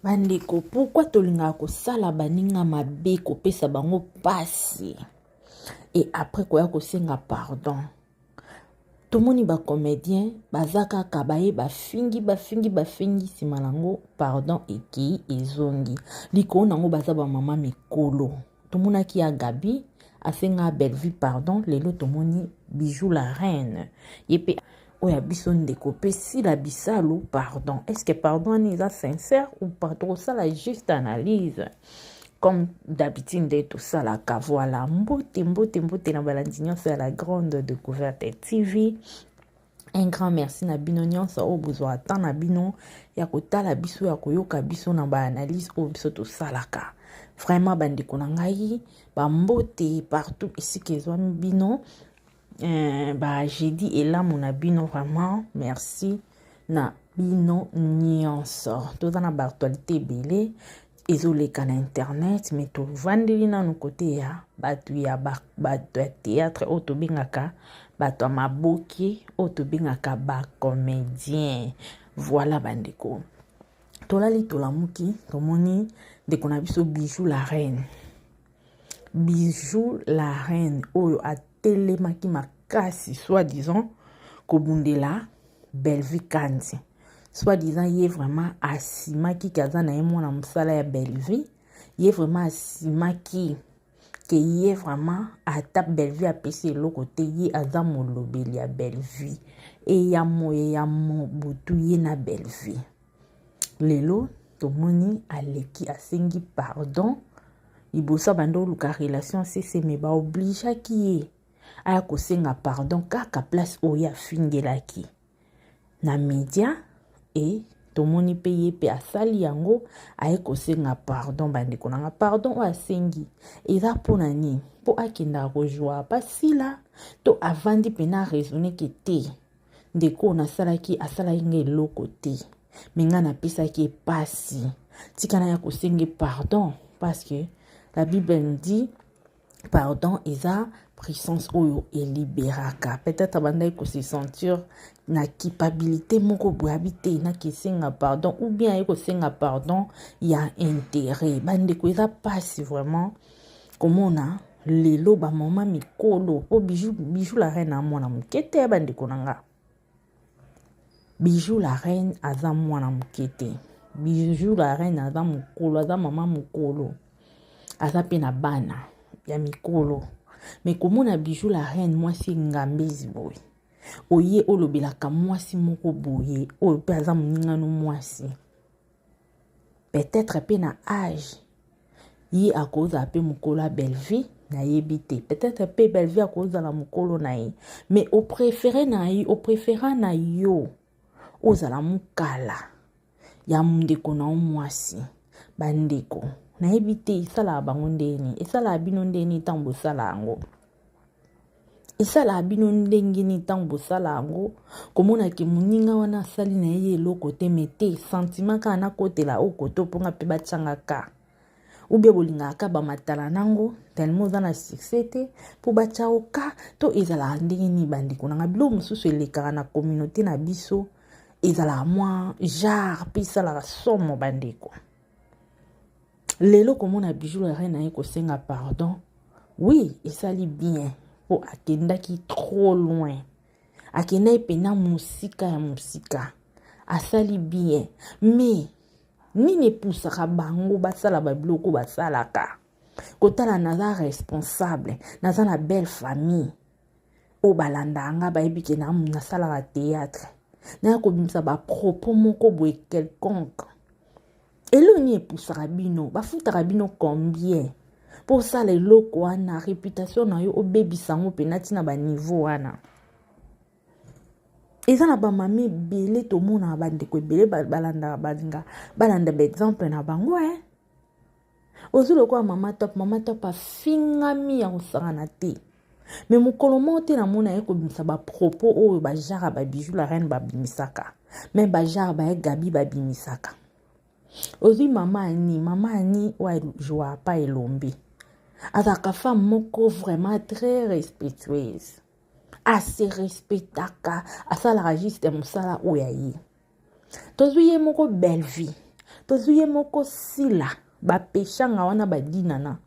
Bandeko, pourquoi tolingaka kosala baninga mabe, kopesa bango pasi et après koya kosenga pardon? Tomoni ba comédien baza kaka baye bafingi bafingi bafingi, nsima nango pardon ekei ezongi likolo nango. Baza bamama mikolo. Tomonaki ya Gabi asenga Bellevue pardon. Lelo tomoni Bijou la Reine, ye mpe oyo ya biso ndeko mpe Sila Bisalu pardon. Est ce que pardon wana eza sincère ou pas? Tokosala juste analyse comme d'habitude nde tosalaka. Voilà, mbote mbote mbote na balandi nyonso ya La Grande Découverte TV. Un grand merci na bino nyonso oyo bozwaka temps na bino ya kotala biso, ya koyoka biso na baanalyse oyo biso tosalaka. Vraiment, bandeko na ngai, bambote partout esika ezwami bino. Ba jeudi elamu na bino. Vraiment merci na bino nyonso. Toza na baactualité ebele ezoleka na internet, mais tovandeli nanu kote ya bato ya bato ya théâtre oyo tobengaka bato ya maboki, oyo tobengaka bacomédien. Voilà, bandeko, tolali tolamuki, tomoni ndeko na biso Bijou la Reine. Bijou la Reine oyo atelemaki makasi, soi disant kobundela Bellevue Kandi, soi disant ye vraiment asimaki ke aza na ye mwana mosala ya Bellevue. Ye vraiment asimaki ke ye vraiment, ata Bellevue apesi eloko te, ye aza molobeli ya Bellevue. Eya moye ya mobutu, ye na Bellevue. Lelo tomoni aleki asengi pardon. Liboso abandi oluka relation sese, me baobligeaki ye aya kosenga pardon kaka place oyo afingelaki na media. E tomoni mpe ye mpe asali yango, aye kosenga pardon. Bandeko na nga, pardon oyo asengi eza mpona nini? Mpo akendaka kozwa basila to avandi mpena raisonne ke te, ndeko oyo nasalaki, asalaki nga eloko te, me ngai napesaki epasi, tika na ya kosenga pardon, parce que la Bible nous dit pardon eza puissance oyo eliberaka. Peut-être abandaki kose sentir na culpabilité moko boye, abi te, nakesenga pardon, ou bien aye kosenga pardon ya intérêt. Bandeko, eza mpasi vraiment komona lelo bamama mikolo, mpo Bijou, Bijou la Reine amwana moke te. Bandeko na nga, Bijou la Reine aza mwana moke te. Bijou la Reine aza mokolo, aza mama mokolo, aza mpe na bana ya mikolo. Me komona Bijou la Reine, mwasi ngambezi boye, oye olobelaka mwasi moko boye oyo mpe aza moningano mwasi, peut-être mpe na age ye akozala mpe mokolo ya Bellevue, nayebi te, peut-être mpe Bellevue akozala mokolo na ye, mais opréféré na ye, opréféra na yo ozala mokala ya ndeko na yo mwasi. Bandeko, nayebi te esalaka bango ndeni, esalaka bino ndeni ntango bosala yango, esalaka bino ndenge nini ntango bosala yango, komonake moninga wana asali na ye eloko te, me te sentiment kaka nakotela oyo kote mponga mpe batianga ka ubie. Bolingaka ka bamatala nango tellement oza na succès te mpo batya yo ka to ezalaka ndenge nini? Bandeko nanga, biloko mosusu elekaka na communauté na biso, ezalaka mwa genre mpe esalaka somo. Bandeko, lelo komona Bijou la Reine aye kosenga pardon, oui, esali bien, mpo akendaki trop loin, akendaki mpena mosika ya mosika. Asali bien, mais nini epusaka bango basala babiloko basalaka? Kotala, naza responsable, naza na belle famille oyo balandaka nga, bayebi ke nasalaka théâtre, naya kobimisa bapropos moko boye quelconque. Eloko nini epusaka bino? Bafutaka bino combien mpo osala eloko wana? Réputation na yo obebisa yango mpena ntina baniveau wana. Eza na bamama ebele, tomonaka bandeko ebele balandaka, balinga balanda baexemple na bango. Ozwi lokola Mama Top. Mama Top afingami ya kosangana te, me mokolo moko te namona ye kobimisa bapropos oyo bajara baBijou la Reine babimisaka, me bajara baye Gabi babimisaka. Ozwi Mama Ani. Mama Ani oyo ajoua pa Elombi, azalaka femme moko vraiment très respectueuse, ase respectaka, asalaka juste mosala oyo aye. Tozwi ye moko Bellevue. Tozwi ye moko Sila, bapeshanga wana badinana.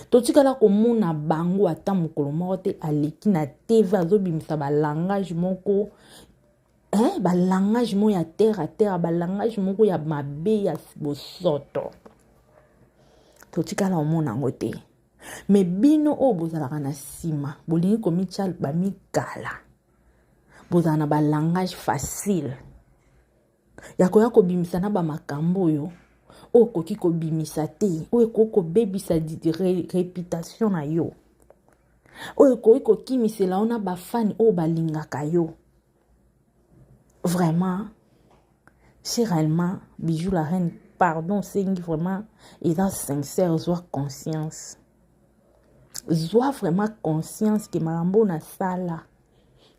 Totikala komona bango ata mokolo moko te aleki na TV azobimisa balangage moko eh, balangage moko ya terre à terre, balangage moko ya mabe ya bosoto. Totikala komona yango te. Me bino oyo bozalaka na nsima bolingi komitya bamikala, bozala na balangage facile ya koya kobimisa na bamakambo oyo oyo okoki kobimisa te, oyo ekoki kobebisa reputation na yo, oyo ekoki kokimisela yo na bafani oyo balingaka yo. Vraiment, si réellement Bijou la reine, pardon, sengi vraiment eza sincère, zwa conscience, zwa vraiment conscience ke makambo nasala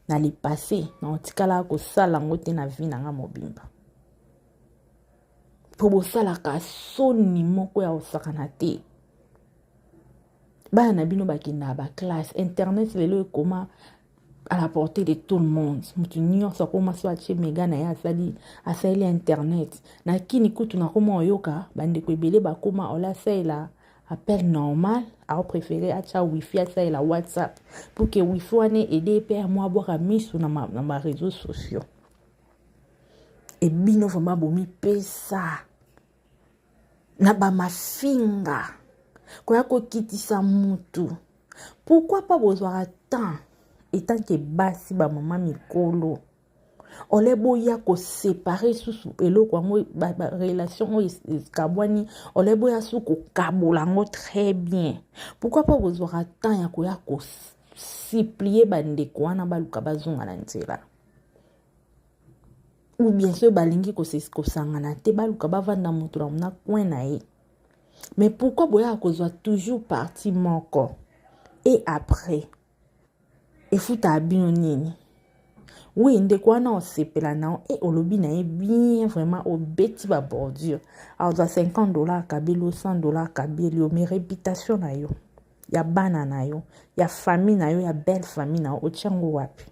na le passé na otikalaka kosala yango te na vie na nga mobimba, mpo bosalaka soni moko ya kosakana te. Bana na bino bakendaka baklasse, internet lelo ekoma à la portée de tout le monde. Moto nyonso akoma so atie mega na ye, asali asaleli internet. Na kini kutu nakoma oyoka bandeko ebele bakoma ola asalela appel normal, aopréféré atya wifi, asalela WhatsApp pour que wifi wana ede mpe ya mwa abwaka miso na baréseaux sociaux. Ebino vraiment bomipesa na bamafinga koya kokitisa mutu. Pourquoi pas bozwaka temps etant que basi, bamama mikolo, ole boya koséparer susu eloko yango, barelation oyo ekabwani, ole boya su kokabola yango très bien? Pourquoi pas bozwaka temps ya koya kosupplier bandeko wana baluka bazonga na nzela, ou bien soki balingi kosangana te, baluka bavanda moto na coin na ye? Mais pourquoi boyaka kozwa toujours parti moko? Et après efutaka bino nini? Oui, ndeko wana osepela na yo e olobi na ye bien, vraiment obeti babordure, azwa 50 $ akabeli yo, 100 $ akabeli yo, mais réputation na yo, ya bana na yo, ya famille na yo, ya belle famille na yo, otia yango wapi?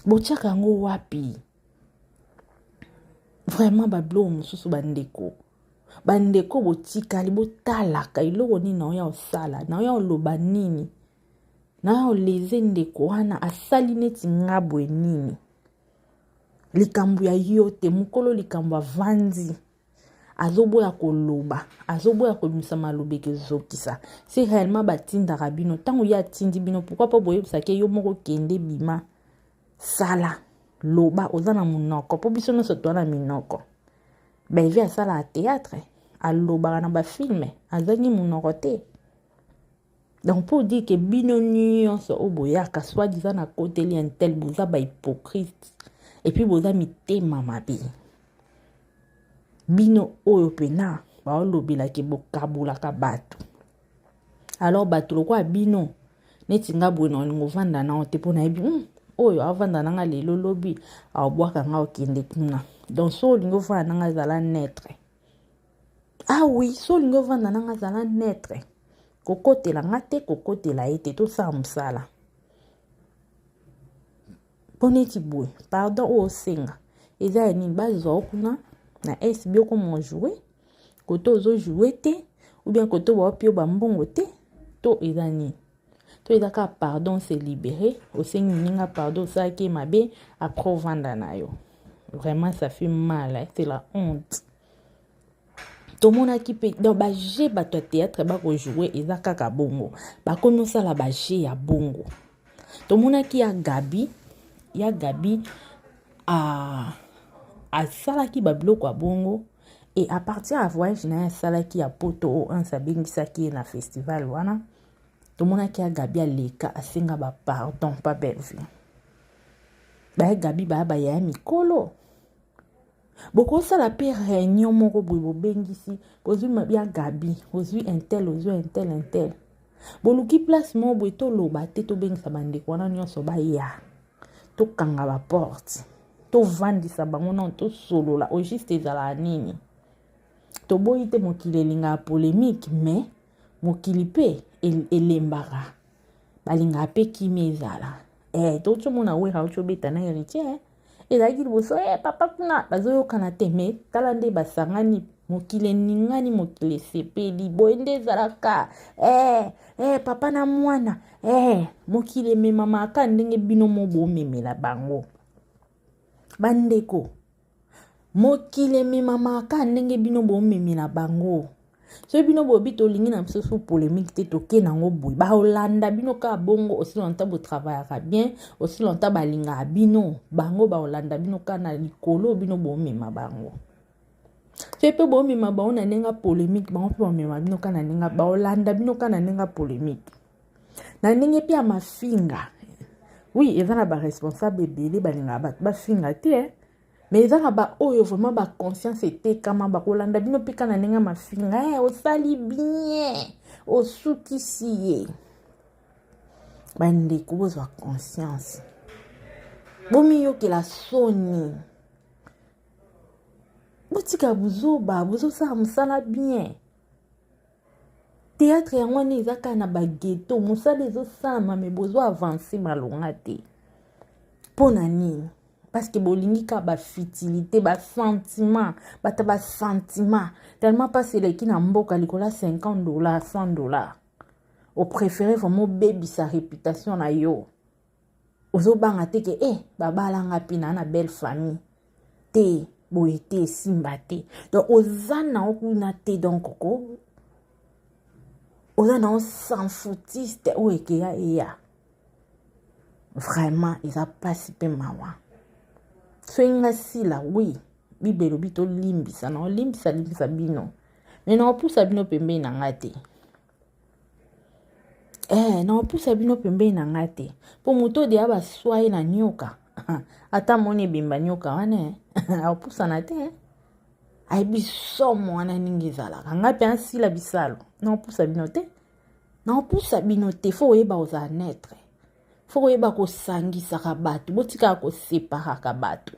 Botiaka yango wapi vraiment? Babiloko mosusu, bandeko, bandeko botikali botalaka eloko nini na oya osala, na oya oloba nini, na oya oleze ndeko wana asali neti nga boye nini. Likambo ya yo te, mokolo likambo avandi azoboya koloba, azoboya kobimisa maloba ekezokisa. Si réellement batindaka bino, ntango ye atindi bino, pourquoi mpo boyebisaki yo moko kende bima sala loba, oza na monoko? Mpo biso nyonso toza na minoko. Belvi asalaka théâtre, alobaka na bafilme, azangi monoko te. Donc pour dire que bino nyonso oyo boyaka soi-disant na koteli un tel, boza bahypocrite et puis boza mitema mabe. Bino oyo mpena baolobelaki bokabolaka bato, alors bato lokola bino neti nga boye na olingo ovanda nao te, mpo nayebi oyo avanda nanga lelo, lobi aobwaka nga, okende kuna. Donc so olingi ovanda nanga, azala neutre. Ah oui, so olingi ovanda nanga, azala neutre, kokotela nga te, kokotela ye te, tosala mosala. Mpo neti boye, pardon oyo osenga eza ya nini? Bazwa o kuna na SB, okoma ojoue kote ozojoue te, ou bien kote baopi yo bambongo te, to eza nini? To eza kaka pardon se libérer, osengi moninga pardon, osalaki ye mabe, après ovanda na yo. Vraiment, ça fait mal, hein? C'est la honte. Tomonaki mpe donc baje bato ya théâtre bakojoue, eza kaka bongo, bakomi osala baje ya bongo. Tomonaki ya Gabi, ya Gabi asalaki babiloko ya bongo et à partir ya voyage na ye asalaki ya poto, oyo Anse abengisaki ye na festival wana, tomonaki ya Gabi aleka asenga bapardon pa Bellevue. Baya Gabi, baya bayaya mikolo, bokosala mpe réunion moko boye, bobengisi, bozwi ya Gabi, ozwi un tel, ozwi un tel, un tel, boluki place moko boye, toloba te, tobengisa bandeko wana nyonso baya, tokanga baporte, tovandisa bango nano, tosolola au juste ezalaka nini. Toboyi te, mokili elingaka polémique, mais mokili mpe elembaka, balingaka mpe kimia ezala. Toti omona Wera oti obeta na Héritier. Ezalaki liboso eh, papa kuna bazoyokana te, me tala nde basangani, mokili eningani, mokili esepeli. Boye nde ezalaka eh, eh, papa na mwana eh, mokili ememamaka ndenge bino mo bomemela bango. Bandeko, mokili ememamaka ndenge bino bomemela bango. Soki bino bobi tolingi na biso su polémique te, toke nango boye, baolanda bino kaka bongo. Aussi longtemps botravayaka bien, aussi longtemps balingaka bino, bango baolanda bino kaka na likolo bino bomema bango. Soki mpe bomema bango na ndenge ya polémique, bango mpe bamema bino kaka na ndenge, baolanda bino kaka na ndenge ya polémique, na ndenge mpe ya mafinga. Oui, eza na baresponsable ebele balingaka bato bafinga te, eh? Mais eza na baoyo vraiment baconscience etekama, bakolanda bino mpe kaka na ndenge ya mafinga. Eh, osali bien, osukisi ye. Bandeko, bozwa conscience, bomiyokela soni, botika buzoba, bozosala mosala bien. Théâtre yango wana eza kaka na baghetto, mosala ezosalama, me bozo avance malonga te. Mpo na nini? Parce que bolingi kaka bafutilité, basentiment, bato basentiment tellement mpasi eleki na mboka likolo ya 50 $, 100 $. Opréféré vraiment obebisa réputation na yo. Ozobanga te ke e babalanga mpe na belle famille te, boye te, esimba te. Donc oza nango kuna te, donc ko oza nango s'en-foutiste oyo ekeya eya. Vraiment eza mpasi mpe mawa. Soki nga sila, oui, Bible elobi tolimbisa, na olimbisa limbisa bino, me na opusa bino pembeni na nga te. Eh, na opusa bino pembeni na nga te, mpo moto oyo deya baswa ye na nyoka, ata moni ebemba nyoka wana, aopusana te, ayebi somo wana ndenge ezalaka. Ngai mpe ansila bisalo, na opusa bino te, na opusa bino te. Faut oyeba kozala neutre, faut koyeba kosangisaka bato. Botikaka koseparaka bato,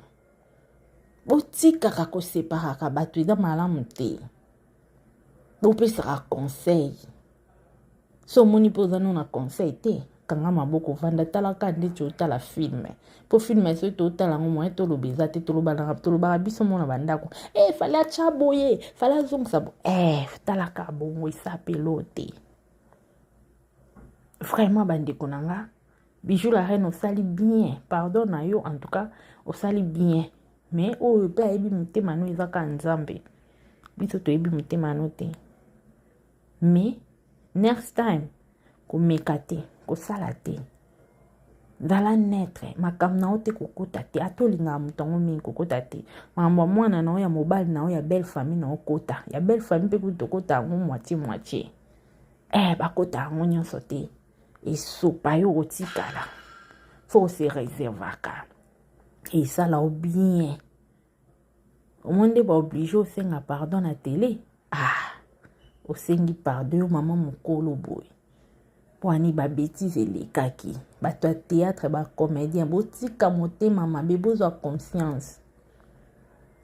botikaka koseparaka bato, eza malamu te. Bopesaka conseil. So omoni mpe oza no na conseil te, kanga maboko, ovanda, talaka ndeti otala film. Mpo film soki totala yango, moye toloba eza te. Tolobaka biso mona bandako e, fale atya boye, fale azongisa bo e, talaka bongo, esapelo te. Vraiment, bandeko na nga, Bijou la Reine, osali bien, pardon na yo, en tout cas osali bien. Mais oyo mpe ayebi motema no eza kaka Nzambe, biso toyebi motema no te. Mais next time komeka te, kosala te, zala neutre. Makambo na yo te, kokota te. Ata olingaka moto yango mingi, kokota te. Makambo ya mwana na yo ya mobali na yo, ya belle famille na yo, kota. Ya belle famille mpe kutu tokota yango moitié moitié. Eh, bakota yango nyonso te, esopa yo, kotikala. Faut ose réservaka, esala yo bien. Omoi nde baoblige osenga pardon na télé. Ah, osengi pardon, yo mama mokolo boye, mpo ani babêtises elekaki. Bato ya théâtre, bacomédien, botika motema mabe, bozwa conscience,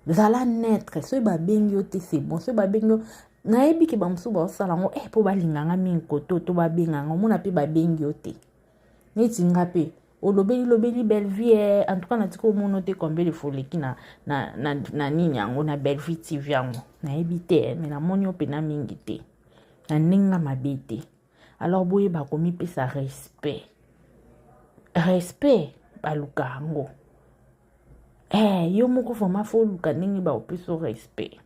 zala neutre. Soki babengi yo te, c'est bon. Soki babengi yo, nayebi ke bamosusu baosala yango eh, mpo balinganga mingi koto to babenganga. Omona mpe babengi yo te, neti nga mpe olobeli lobeli Bellevue. En tout cas natika omona te combien de fois oleki na nini yango, na Bellevue TV yango, nayebi te, me namoni yo mpena mingi te na ndenge mabe te. Alors boyeba komipesa respect. Respect baluka yango. Eh, yo moko vraiment faut oluka ndenge baopesa respect.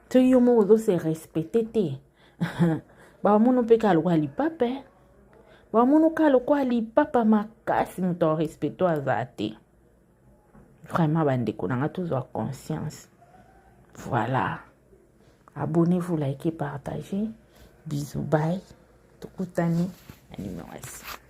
Soki yo moko ozose respecte te, bamona mpe kaka lokola lipapa, bamona kaka lokola lipapa makasi, moto arespecte aza te. Vraiment, bandeko na nga, tozwa conscience. Voilà, abonnez-vous, likez, partagez. Bisous, bye, tokutani na numéro ya nsima.